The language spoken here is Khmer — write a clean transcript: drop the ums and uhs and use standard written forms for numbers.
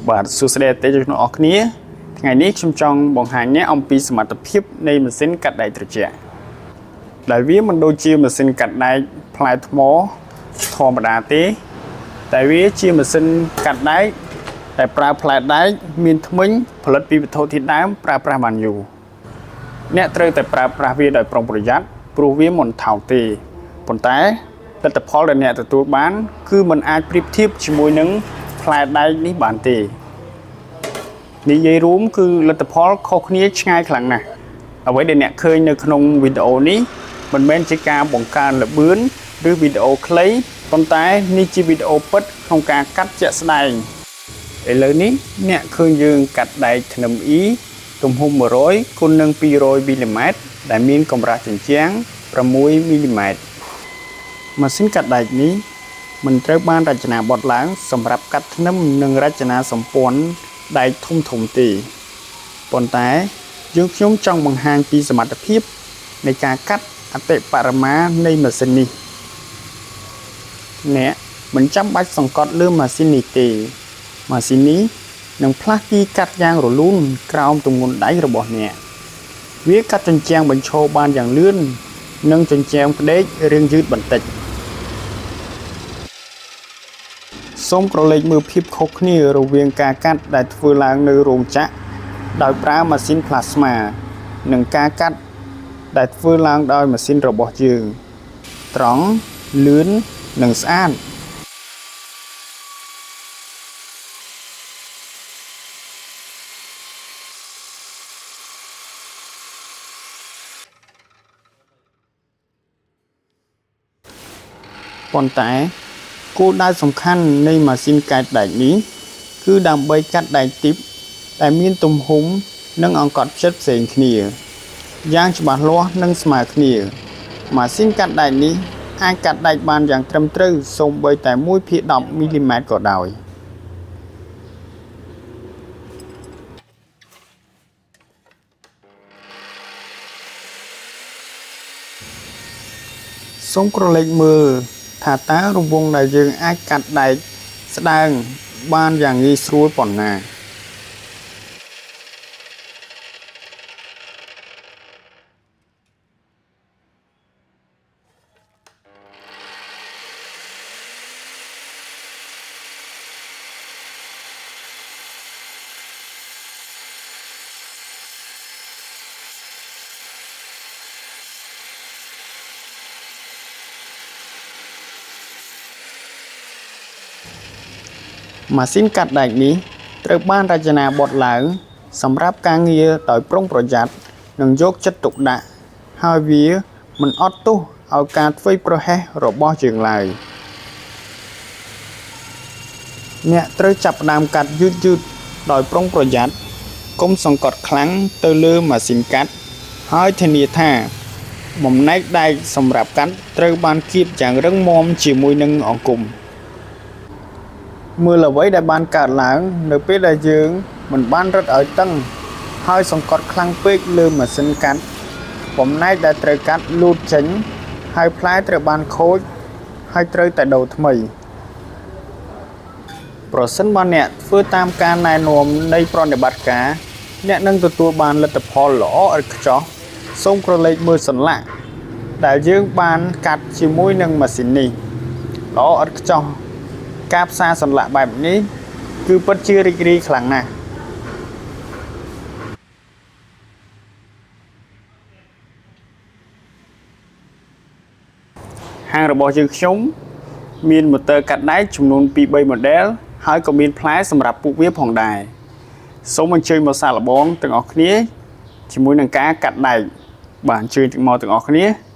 បាទសួស្តីអតិថិជនទាំងអស់គ្នាថ្ងៃនេះខ្ញុំចង់បង្ហាញអ្នកអំពីសមត្ថភាពនៃម៉ាស៊ីនកាត់ដែកត្រជាក់ដែលវាមិនដូចជាម៉ាស៊ីនកាត់ដែកផ្លែថ្មធម្មតាទេតែវាជាម៉ាស៊ីនកាត់ដែកដែលប្រើផ្លែដែកមានធ្មេញផលិតពីវត្ថុធាតុដើមប្រើប្រាស់បានយូរអ្នកត្រូវតែប្រើប្រាស់វាដោយប្រុងប្រយ័ត្នព្រោះវាមិនថោកទេប៉ុន្តែលទ្ធផលដែលអ្នកទទួលបានគឺមិនអាចប្រៀបធៀបជាមួយនឹងផ្លែដែកនេះបានទេនិយាយរួមគឺលទ្ធផលខុសគ្នាឆ្ងាយខ្លាំងណាស់អ្វីដែលអ្នកឃើញនៅក្នុងវីដេអូនេះមិនមែនជាការបង្កើនល្បឿនឬវីដេអូខ្លីប៉ុន្តែនេះជាវីដេអូពិតក្នុងការកាត់ជាក់ស្ដែងឥឡូវនេះអ្នកឃើញយើងកាត់ដែកធ្នឹម E ទំហំ100គុណនឹង200មីលីម៉ែត្រដែលមានកម្រាស់ជញ្ជាំង6មីលីម៉ែត្រម៉ាស៊ីនកាត់ដែកនេះមិនត្រូវបានរចនាបថឡើងសម្រាប់កាត់ធ្នឹមនិងរចនាសម្ព័ន្ធដែកធំៗទេប៉ុន្តែយើងខ្ញុំចង់បង្ហាញពីសមត្ថភាពនៃការកាត់អតិបរមានៃម៉ាស៊ីននេះអ្នកមិនចាំបាច់សង្កត់លើម៉ាស៊ីននេះទេម៉ាស៊ីននេះនឹងផ្លាស់ទីកាត់យ៉ាងរលូនក្រោមទម្ងន់ដៃរបស់អ្នកវាកាត់ជញ្ជាំងបញ្ឈរបានយ៉ាងលឿននិងជញ្ជាំងផ្ដេករាងយឺតបន្តិចសូមក្រឡេកមើលភាពខុសគ្នារវាងការកាត់ដែលធ្វើឡើងនៅរោងចក្រដោយប្រើម៉ាស៊ីនផ្លាស្មានិងការកាត់ដែលធ្វើឡើងដោយម៉ាស៊ីនរបស់យើងត្រង់លឿននិងស្អាតប៉ុន្តែគោលដៅសំខាន់នៃម៉ាស៊ីនកាត់ដែកនេះគឺដើម្បីកាត់ដែកទីបដែលមានទំហំនិងអង្កត់ផ្ចិតផ្សេងគ្នាយ៉ាងច្បាស់លាស់និងស្មើគ្នាម៉ាស៊ីនកាត់ដែកនេះអាចកាត់ដែកបានយ៉ាងត្រឹមត្រូវសូម្បីតែ1/10មីលីម៉ែត្រក៏ដោយសូមក្រឡេកមើលថាតើរង្វង់ដែលយើងអាចកាត់ដែកស្ដើងបានយ៉ាងងាយស្រួលប៉ុណ្ណាម៉ាស៊ីនកាត់ដែកនេះត្រូវបានរចនាបថឡើងសម្រាប់ការងារដោយប្រុងប្រយ័ត្ននិងយកចិត្តទុកដាក់ហើយវាមិនអត់ទោសឲ្យការធ្វេសប្រហែសរបស់យើងឡើយអ្នកត្រូវចាប់ផ្ដើមកាត់យឺតៗដោយប្រុងប្រយ័ត្នកុំសង្កត់ខ្លាំងទៅលើម៉ាស៊ីនកាត់ហើយធានាថាបំណែកដែកសម្រាប់កាត់ត្រូវបានគៀបយ៉ាងរឹងមាំជាមួយនឹងអង្គមមើលអ្វីដែលបានកើតឡើងនៅពេលដែលយើងមិនបានរឹតឲ្យតឹងហើយសង្កត់ខ្លាំងពេកលើម៉ាស៊ីនកាត់បំណែកដែលត្រូវកាត់លូតចេញហើយផ្លែត្រូវបានខូចហើយត្រូវតែដូរថ្មីប្រសិនបើអ្នកធ្វើតាមការណែនាំនៃប្រតិបត្តិការអ្នកនឹងទទួលបានលទ្ធផលល្អឥតខ្ចោះសូមក្រឡេកមើលសន្លាក់ដែលយើងបានកាត់ជាមួយនឹងម៉ាស៊ីននេះល្អឥតខ្ចោះការផ្សារសន្លាក់បែបនេះគឺពិតជារីករាយខ្លាំងណាស់ហាងរបស់យើងខ្ញុំមានម៉ូទ័រកាត់ដែកចំនួន2-3 model ហើយក៏មានផ្លែសម្រាប់ពួកវាផងដែរសូមអញ្ជើញមកសាកល្បងទាំងអស់គ្នាជាមួយនឹងការកាត់ដែកបាទអញ្ជើញមកទាំងអស់គ្នា